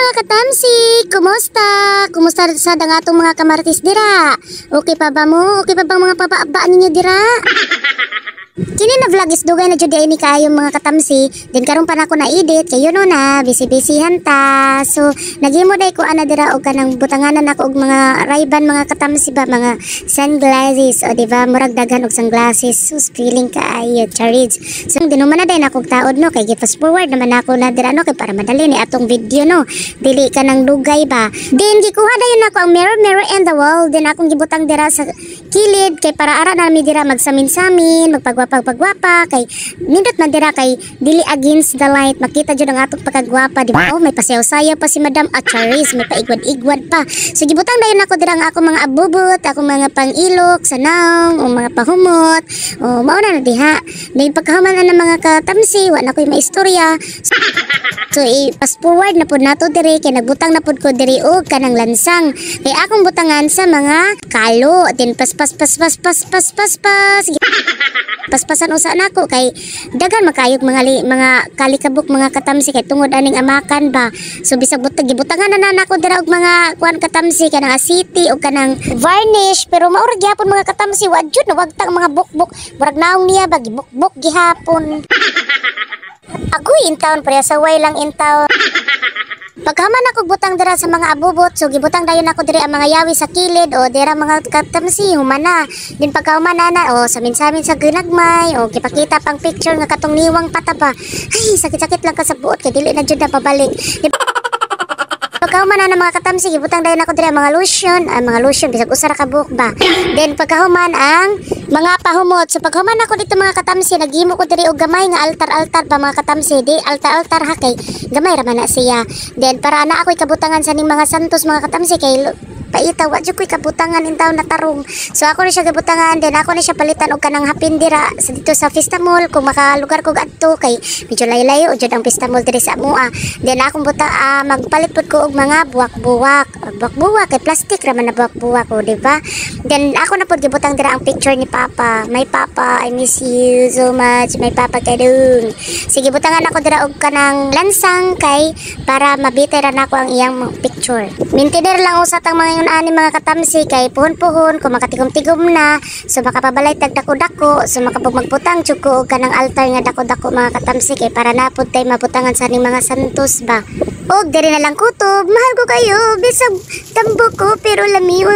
Mga katamsi! Kumusta? Kumusta sa ang atong mga kamartis dira? Okay pa ba mo? Okay pa bang mga papaabaan ninyo dira? Kini na vlog is dugay na jud ni kaayo, mga katamsi. Then karon pa nako na edit kay you know na busy-busyhan ta. So naghimo day ko ana dira og kanang butanganan nako og mga Ray-Ban, mga katamsi ba, mga sunglasses o di ba, murag daghan og sunglasses. Sus, feeling kaayo charge. So dinuman na day nako og taod no, kay gi-fast forward naman ako na dira no, kay para madali ni atong video no. Dili ka nang dugay ba. Then gikuha dayon nako ang mirror mirror and the wall. Then akong gibutang dira sa kilid kay para ara na mi dira magsamin-samin, magpagwapa-pagwapa kay nindot man dira kay dili against the light, makita jud ang atong pagkagwapa, di ba? Oh, may pasayaw-sayaw pa si Madam Acharis, may paigwad-igwad pa. So gibutang dayon nako dira ang akong mga abubot, akong mga pang-ilok sa naong o mga pahumot. O mao na na diha. Then pagkahuman na ng mga katamsi, wa na ko'y maistorya. So i-fast forward na pud nato diri kay nagbutang na pud ko diri og kanang lansang. Kay akong butangan sa mga kalo. Then pas pas pas pas pas pas pas pas. Paspasan usa nako kay daghan makayog mga mga kalikabok, mga katamsi, kay tungod aning amakan ba. So bisag butang gibutangan na na nako dira og mga kuan, katamsi, kanang asiti o kanang varnish, pero mao ra gyapon, mga katamsi, wa jud nawagtang mga bukbuk, murag naong niya ba gibukbuk gihapon. Agoy in town, pareha sa way lang in town. Pagkaman ako butang dira sa mga abubot, so gibutang dayon ako diri ang mga yawi sa kilid o dira, mga katamsi, humana. Din pagkahuman na na o samin-samin sa ginagmay o gipakita pang picture nga katong niwang pataba. Ay, sakit-sakit lang ka sa buot kay dili na jud na pabalik. Di pagkahuman na ng mga katamsi, gibutang dayon ako diri ang mga lotion, ang mga lotion bisag usa ra ka buok ba. Then pagkahuman ang mga pahumot. So paghuman ako dito, mga katamsi, naghimo ko diri og gamay nga altar-altar pa, mga katamsi, di altar-altar ha, kay gamay ra man na siya. Then para ana ako'y kabutangan sa ning mga santos, mga katamsi, kay paita wa jud ko'y kabutangan in taon na tarong. So ako ni siya gibutangan, then ako ni siya palitan og kanang hapin dira sa dito sa Fiesta Mall kung makalugar ko adto kay medyo layo-layo jud ang Fiesta Mall diri sa amoa. Then akong buta magpalit pud ko og mga buwak-buwak. Buwak-buwak kay plastic ra man na buwak-buwak o, di ba? Then ako na pud gibutang dira ang picture ni Papa. My Papa, I miss you so much. My Papa kadung. Sige, butangan ako dira og kanang lansang kay para mabitay ra nako ang iyang picture. Maintainer lang usa tang mga ingon ani, mga katamsi, kay puhon-puhon kung makatigom-tigom na, so makapabalay tag dako-dako, so makapag magbutang jud ko og kanang altar nga dako-dako, mga katamsi, kay para napud tay mabutangan sa ning mga santos ba. Og diri na lang kutob, mahal ko kayo bisag tambo ko pero lamion.